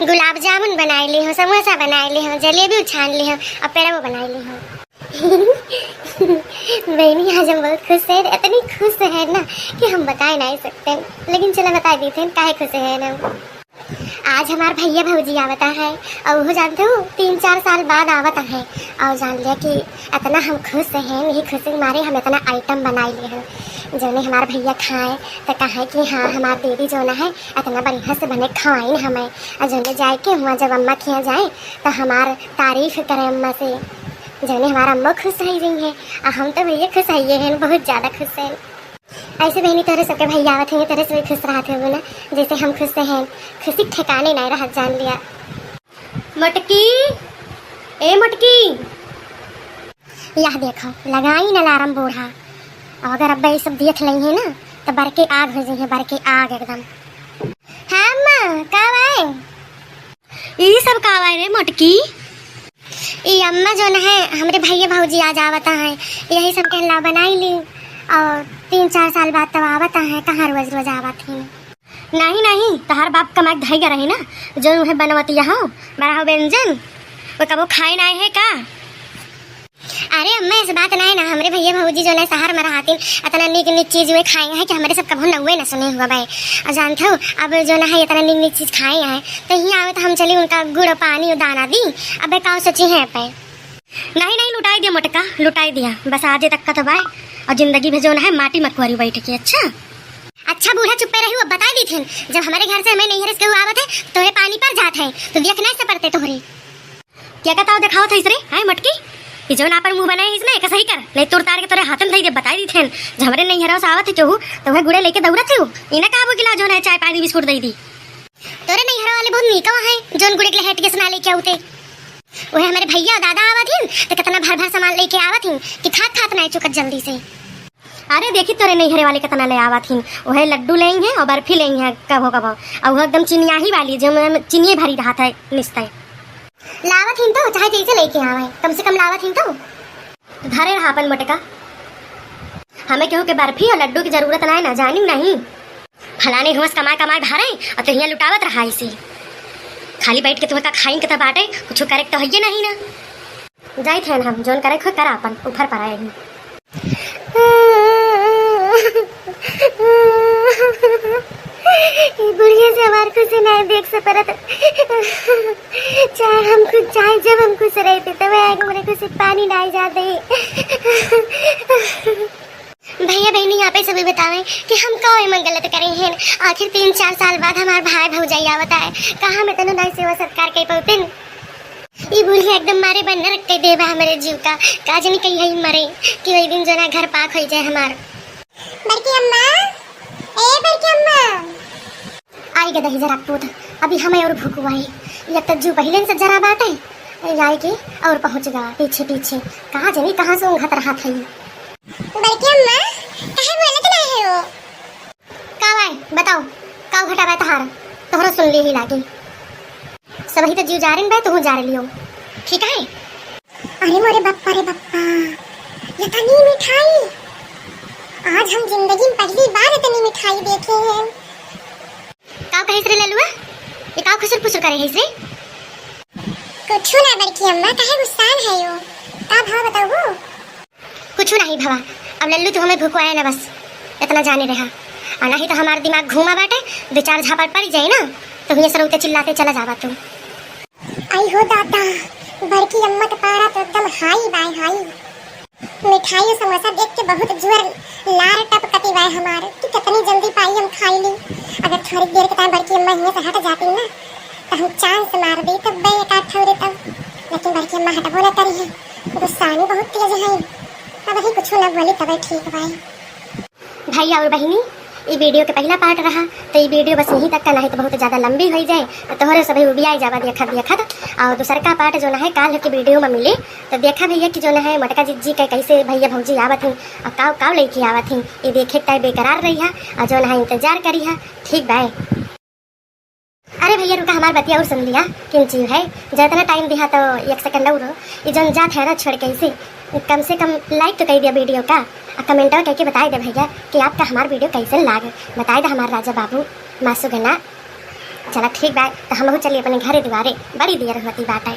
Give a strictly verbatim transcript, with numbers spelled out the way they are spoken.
गुलाब जामुन बनाए ली हूँ, समोसा बनाए ली हूँ, जलेबी छान ली हूँ और पेड़वो बनाए ली हूँ। बहनी, आज हम बहुत खुश हैं, इतनी खुश हैं ना कि हम बताए नहीं सकते। लेकिन चला बताए देते हैं काहे खुश हैं हम। आज हमार भैया भौजी आवता है और वो जानते हो तीन चार साल बाद आवता है। और जान लिया कि इतना हम खुश हैं, यही खुशी के मारे हम इतना आइटम बनाए लिए हैं। जौने हमार भैया खाए तो कहे कि हाँ, हमार दीदी जौन है इतना बढ़िया से बने खवाइन हमें। और जौने जाए के हुआ जब अम्मा के यहाँ जाए तो हमार तारीफ करे अम्मा से। जौने हमार अम्मा खुश हो गई है और हम तो भैया खुश है, ये हैं बहुत ज़्यादा खुश हैं। ऐसे बहनी तोरे सबके भैया आवत हैं, तोरे से भी खुश रहत होबो ना, जैसे हम खुश से हैं। खुशी के ठिकाने नहीं रहत जान लिया। मटकी, ए मटकी, यह देखो लगाइन अलार्म बूढ़ा। और अगर अब ये सब देख लेइहैं ना तो बर के आग हो जाइहैं, बर के आग एकदम। हाँ अम्मा, का बाय? ई सब का बाय रे मोटकी? ई अम्मा जौन है, हमरे भैया भौजी आज आवता है, यही सब कहला बनाई ली। और तीन चार साल बाद तब आवता है, कहाँ रोज रोज आवत ही। नहीं नहीं, तहार बाप कमाई के धई गए रही ना, जौन उहे बनवतिया हो, बड़ा हो व्यंजन, वो कबो खाए ना आए है का? अरे अम्मा, ऐसे बात ना है ना, हमरे भैया भौजी जौन है शहर में रहतिन, इतना नीक नीक चीज वे खाए हैं कि हमरे सब कभू नउवे ना सुने हुआ बाय। और जानते हो, अब जौन है इतना नीक नीक चीज खाए हैं, तो यहाँ आवे तो हम चली उनका गुड़ पानी और दाना दी। अबे का सोची हैं पे? नहीं नहीं, लुटाई दिया मोटका, लुटाई दिया, बस आजे तक का तो बाय। और जिंदगी में जौन है माटी मकुआरी बैठ के। अच्छा अच्छा बूढ़ा, चुप्पे रही, अब बताई दी थी, जब हमरे घर से हमें नहीं हरिस केहू आवत है, तोरे पानी पर जात है, तो देख नहीं से पड़ते तोहरे। क्या कहता हो दिखावत है इसरे, हाय मटकी? ये जौन आपन मुंह बनाए है इसने, एक सही कर, नहीं तोड़ तार के तोरे हाथन धई दे, बताई दी थेन। जब हमरे नैहरा से आवत है केहू, तो वह गुड़े लेके दौड़त है। इना का बोगिला जौन है चाय पानी बिस्कुट दई दी। तोरे नैहरा वाले बहुत नीका है, जौन गुड़े के लहेट के सुना लेके आउते। वह हमारे भैया दादा आवत हिन, तो कितना भर भर सामान लेके आवत हिन कि खात खात नहीं चुकत जल्दी से। अरे देखी तोरे नैहरे वाले कितना ले आवत हिन, वह लड्डू लेइहैं और बर्फी लेइहैं कभो कभो, और वो एकदम चिनियाही वाली, जो में चिनिये भरी रहत है निस्ते। लावत हिन तो चाहे जैसे लेके आवे, कम से कम लावत हिन तो। धरे रहा अपन मोटका, हमें केहू के बर्फी और लड्डू की जरूरत ना है, ना जानी नहीं। फलाने हुआ से कमाए कमाए भारे और तो यहाँ लुटावत रहा इसे। खाली बैठ के तुम्हें का खाइन के तो बाटे, कुछ करे के तो है नहीं ना। जाइत है हम, जौन करे खोई करा अपन, ऊपर पर आए ही। ई बुढ़िया से हमार खुशी नहीं देख से परत। चाहे हम खुद, चाहे जब हम खुश रहते, तब आगे मेरे खुशी पानी डाल जाते। भैया बहनी यहाँ पे सभी बतावें कि हम का एमन गलत करे हैं। आखिर तीन चार साल बाद हमार भाई भौजाई आवत है, का हम इतना नाई सेवा सत्कार कर पौते? ई बुढ़िया एकदम मारे बन्नर कर देबा हमरे जीव का। का जानी कहिया ई मरे कि वही दिन जना घर पाक होई जाए हमार। बड़की अम्मा, ए बड़की अम्मा। आई गदही जरा पूत, अभी हमें और भूख हुआ है। एक तो जू पहले से जरा बाटे, आई के और पहुँच गवा पीछे पीछे। का जानी कहाँ से ऊँघत रहत है। बड़की अम्मा, काहे बोलत नहीं है वो? का बाय, बताओ, का घटा बाय तहार? तोहरो सुन ली ही लागी। सबही तो जीव जारिन बाय, तुहू जार लियो, ठीक है? अरे मोरे बप्पा रे बप्पा, इतनी मिठाई! आज हम जिंदगी में पहली बार इतनी मिठाई देखे हैं। का कहिस रे ललुआ? ये का खुसुर फुसुर करे है रे? कुछ ना बड़की अम्मा, काहे गुस्सान है यो? का भाव बताऊ? कुछ नहीं भवा, अब लल्लू तू हमें भुकवाए ना बस, इतना जाने रहा। और नहीं तो हमार दिमाग घूमा बाटे, दो चार झापड़ पड़ जाए ना, तो हुए सरौते चिल्लाते चला जावा तू। आई हो दादा, बड़की अम्मा के पारा तो एकदम हाई बाय हाई। मिठाई और समोसा देख के बहुत जुअर लार टपकती बाय हमार कि कितनी जल्दी पाई हम खाई ली। अगर थोड़ी देर के टाइम बड़की अम्मा हियाँ से हट जाती ना, तो हम चांस मार दी तब बे एक आध ठौरे तब। लेकिन बड़की अम्मा हटबो ना करी है, गुस्सानी बहुत तेज है। अब ही कुछ ना बोली तबे ठीक बाय। भाई और बहिनी, ई वीडियो के पहला पार्ट रहा, तो ई वीडियो बस यहीं तक का, नहीं तो बहुत ज़्यादा लंबी हो जाए, तो तोहरे सभी उबियाए जावा देखत देखत। और दूसर का पार्ट जो ना है काल के वीडियो में मिले, तो देखा भैया कि जो ना है मोटका जिज्जी के कैसे भैया भौजी आवत हैं और काव काव लेके आवत हैं, ये देखे तय बेकरार रही है और जो ना है इंतजार करी है। ठीक बाय। अरे भैया रुका, हमार बतिया और सुन लिया। किन चीज है, जितना टाइम दिया तो एक सेकंड और। ये जौन जात है ना छोड़ के इसे, कम से कम लाइक तो कर दिया वीडियो का, और कमेंटवा करके बताए दे भैया कि आपका हमार वीडियो कैसे लागे। बताए दे हमार राजा बाबू मासुगना। चला ठीक बा, त हमहू चली अपने घरे दुआरे, बड़ी देर होती बाटे।